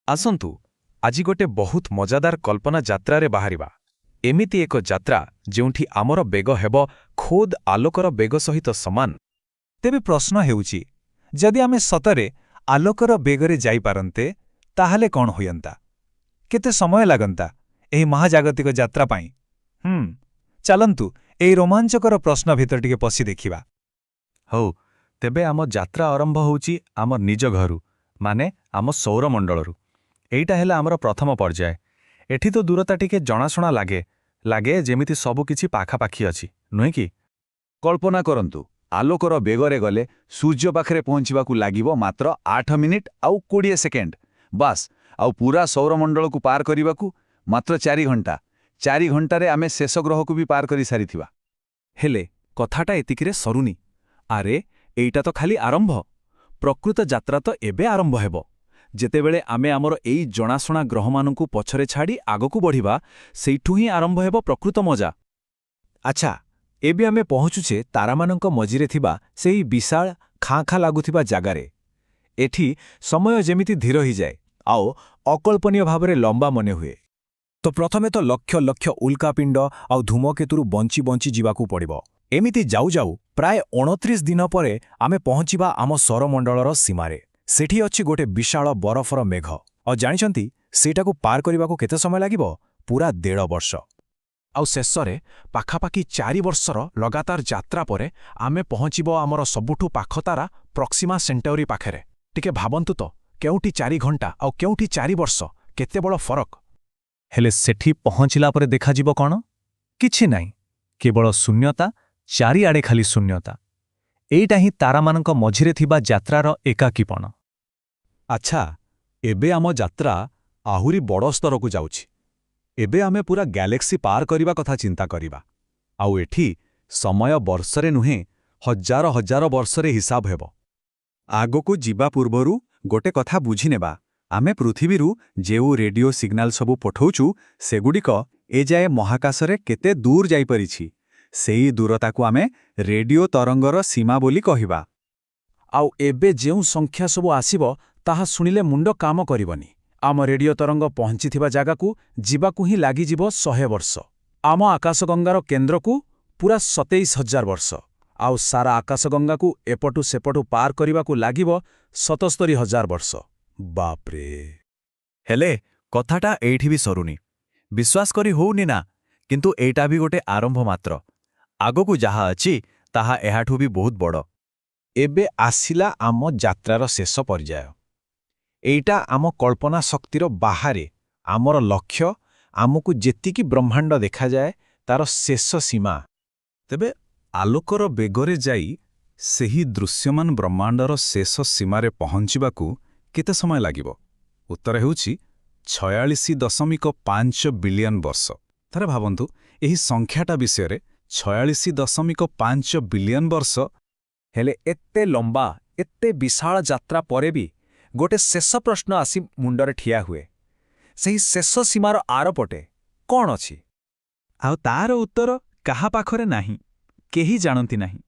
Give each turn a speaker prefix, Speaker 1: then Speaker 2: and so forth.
Speaker 1: ଆସନ୍ତୁ, ଆଜି ଗୋଟେ ବହୁତ ମଜାଦାର କଳ୍ପନା ଯାତ୍ରାରେ ବାହାରିବା। ଏମିତି ଏକ ଯାତ୍ରା ଯେଉଁଠି ଆମର ବେଗ ହେବ ଖୋଦ୍ ଆଲୋକର ବେଗ ସହିତ ସମାନ।
Speaker 2: ତେବେ ପ୍ରଶ୍ନ ହେଉଛି, ଯଦି ଆମେ ସତରେ ଆଲୋକର ବେଗରେ ଯାଇପାରନ୍ତେ, ତାହେଲେ କ'ଣ ହୁଅନ୍ତା? କେତେ ସମୟ ଲାଗନ୍ତା ଏହି ମହାଜାଗତିକ ଯାତ୍ରା ପାଇଁ? ଚାଲନ୍ତୁ, ଏହି ରୋମାଞ୍ଚକର ପ୍ରଶ୍ନ ଭିତରେ ଟିକେ ପଶି ଦେଖିବା।
Speaker 1: ହଉ, ତେବେ ଆମ ଯାତ୍ରା ଆରମ୍ଭ ହେଉଛି ଆମ ନିଜ ଘରୁ, ମାନେ ଆମ ସୌରମଣ୍ଡଳରୁ। ଏଇଟା ହେଲା ଆମର ପ୍ରଥମ ପର୍ଯ୍ୟାୟ। ଏଠି ତ ଦୂରତା ଟିକେ ଜଣାଶୁଣା ଲାଗେ, ଲାଗେ ଯେମିତି ସବୁକିଛି ପାଖାପାଖି ଅଛି, ନୁହେଁ କି?
Speaker 3: କଳ୍ପନା କରନ୍ତୁ, ଆଲୋକର ବେଗରେ ଗଲେ ସୂର୍ଯ୍ୟ ପାଖରେ ପହଞ୍ଚିବାକୁ ଲାଗିବ ମାତ୍ର 8 ମିନିଟ୍ ଆଉ 20 ସେକେଣ୍ଡ, ବାସ୍। ଆଉ ପୁରା ସୌରମଣ୍ଡଳକୁ ପାର କରିବାକୁ ମାତ୍ର 4 ଘଣ୍ଟା। 4 ଘଣ୍ଟାରେ ଆମେ ଶେଷ ଗ୍ରହକୁ ବି ପାର କରିସାରିଥିବା।
Speaker 1: ହେଲେ କଥାଟା ଏତିକିରେ ସରୁନି। ଆରେ, ଏଇଟା ତ ଖାଲି ଆରମ୍ଭ। ପ୍ରକୃତ ଯାତ୍ରା ତ ଏବେ ଆରମ୍ଭ ହେବ, ଯେତେବେଳେ ଆମେ ଆମର ଏଇ ଜଣାଶୁଣା ଗ୍ରହମାନଙ୍କୁ ପଛରେ ଛାଡ଼ି ଆଗକୁ ବଢ଼ିବା। ସେଇଠୁ ହିଁ ଆରମ୍ଭ ହେବ ପ୍ରକୃତ ମଜା।
Speaker 2: ଆଚ୍ଛା, ଏବେ ଆମେ ପହଞ୍ଚୁଛେ ତାରାମାନଙ୍କ ମଝିରେ ଥିବା ସେହି ବିଶାଳ ଖାଁ ଖାଁ ଲାଗୁଥିବା ଜାଗାରେ। ଏଠି ସମୟ ଯେମିତି ଧୀର ହୋଇଯାଏ ଆଉ ଅକଳ୍ପନୀୟ ଭାବରେ ଲମ୍ବା ମନେ ହୁଏ। ତ ପ୍ରଥମେ ତ ଲକ୍ଷ ଲକ୍ଷ ଉଲ୍କାପିଣ୍ଡ ଆଉ ଧୂମକେତୁରୁ ବଞ୍ଚି ବଞ୍ଚି ଯିବାକୁ ପଡ଼ିବ। ଏମିତି ଯାଉ ଯାଉ ପ୍ରାୟ 29 ଦିନ ପରେ ଆମେ ପହଞ୍ଚିବା ଆମ ସୌରମଣ୍ଡଳର ସୀମାରେ। ସେଠି ଅଛି ଗୋଟେ ବିଶାଳ ବରଫର ମେଘ। ଆଉ ଜାଣିଛନ୍ତି ସେଇଟାକୁ ପାର କରିବାକୁ କେତେ ସମୟ ଲାଗିବ? ପୁରା 1.5 ବର୍ଷ।
Speaker 1: ଆଉ ଶେଷରେ ପାଖାପାଖି 4 ବର୍ଷର ଲଗାତାର ଯାତ୍ରା ପରେ ଆମେ ପହଞ୍ଚିବ ଆମର ସବୁଠୁ ପାଖ ତାରା ପ୍ରକ୍ସିମା ସେଣ୍ଟାଉରି ପାଖରେ। ଟିକେ ଭାବନ୍ତୁ ତ, କେଉଁଠି 4 ଘଣ୍ଟା ଆଉ କେଉଁଠି 4 ବର୍ଷ, କେତେ ବଡ଼ ଫରକ!
Speaker 2: ହେଲେ ସେଠି ପହଞ୍ଚିଲା ପରେ ଦେଖାଯିବ କ'ଣ? କିଛି ନାହିଁ, କେବଳ ଶୂନ୍ୟତା, ଚାରିଆଡ଼େ ଖାଲି ଶୂନ୍ୟତା। ଏଇଟା ହିଁ ତାରାମାନଙ୍କ ମଝିରେ ଥିବା ଯାତ୍ରାର ଏକାକୀପଣ।
Speaker 3: ଆଚ୍ଛା, ଏବେ ଆମ ଯାତ୍ରା ଆହୁରି ବଡ଼ ସ୍ତରକୁ ଯାଉଛି। ଏବେ ଆମେ ପୁରା ଗ୍ୟାଲେକ୍ସି ପାର କରିବା କଥା ଚିନ୍ତା କରିବା। ଆଉ ଏଠି ସମୟ ବର୍ଷରେ ନୁହେଁ, ହଜାର ହଜାର ବର୍ଷରେ ହିସାବ ହେବ। ଆଗକୁ ଯିବା ପୂର୍ବରୁ ଗୋଟେ କଥା ବୁଝିନେବା। ଆମେ ପୃଥିବୀରୁ ଯେଉଁ ରେଡିଓ ସିଗ୍ନାଲ ସବୁ ପଠଉଛୁ, ସେଗୁଡ଼ିକ ଏଯାଏ ମହାକାଶରେ କେତେ ଦୂର ଯାଇପାରିଛି, ସେଇ ଦୂରତାକୁ ଆମେ ରେଡିଓ ତରଙ୍ଗର ସୀମା ବୋଲି କହିବା।
Speaker 1: ଆଉ ଏବେ ଯେଉଁ ସଂଖ୍ୟା ସବୁ ଆସିବ, ତାହା ଶୁଣିଲେ ମୁଣ୍ଡ କାମ କରିବନି। ଆମ ରେଡିଓ ତରଙ୍ଗ ପହଞ୍ଚିଥିବା ଜାଗାକୁ ଯିବାକୁ ହିଁ ଲାଗିଯିବ 100 ବର୍ଷ। ଆମ ଆକାଶଗଙ୍ଗାର କେନ୍ଦ୍ରକୁ ପୁରା 27,000 ବର୍ଷ। ଆଉ ସାରା ଆକାଶଗଙ୍ଗାକୁ ଏପଟୁ ସେପଟୁ ପାର କରିବାକୁ ଲାଗିବ 77,000 ବର୍ଷ। ବାପ୍ରେ!
Speaker 2: ହେଲେ କଥାଟା ଏଇଠି ବି ସରୁନି। ବିଶ୍ୱାସ କରି ହଉନି ନା, କିନ୍ତୁ ଏଇଟା ବି ଗୋଟେ ଆରମ୍ଭ ମାତ୍ର। ଆଗକୁ ଯାହା ଅଛି, ତାହା ଏହାଠୁ ବି ବହୁତ ବଡ଼।
Speaker 1: ଏବେ ଆସିଲା ଆମ ଯାତ୍ରାର ଶେଷ ପର୍ଯ୍ୟାୟ। ଏଇଟା ଆମ କଳ୍ପନା ଶକ୍ତିର ବାହାରେ। ଆମର ଲକ୍ଷ୍ୟ, ଆମକୁ ଯେତିକି ବ୍ରହ୍ମାଣ୍ଡ ଦେଖାଯାଏ, ତାର ଶେଷ ସୀମା।
Speaker 3: ତେବେ ଆଲୋକର ବେଗରେ ଯାଇ ସେହି ଦୃଶ୍ୟମାନ ବ୍ରହ୍ମାଣ୍ଡର ଶେଷ ସୀମାରେ ପହଞ୍ଚିବାକୁ କେତେ ସମୟ ଲାଗିବ? ଉତ୍ତର ହେଉଛି 46.5 ବିଲିୟନ ବର୍ଷ। ଥରେ ଭାବନ୍ତୁ ଏହି ସଂଖ୍ୟାଟା ବିଷୟରେ, 46.5 ବିଲିୟନ ବର୍ଷ।
Speaker 1: ହେଲେ ଏତେ ଲମ୍ବା, ଏତେ ବିଶାଳ ଯାତ୍ରା ପରେ ବି ଗୋଟେ ଶେଷ ପ୍ରଶ୍ନ ଆସି ମୁଣ୍ଡରେ ଠିଆ ହୁଏ। ସେହି ଶେଷ ସୀମାର ଆରପଟେ କ'ଣ ଅଛି?
Speaker 2: ଆଉ ତାର ଉତ୍ତର କାହା ପାଖରେ ନାହିଁ। କେହି ଜାଣନ୍ତି ନାହିଁ।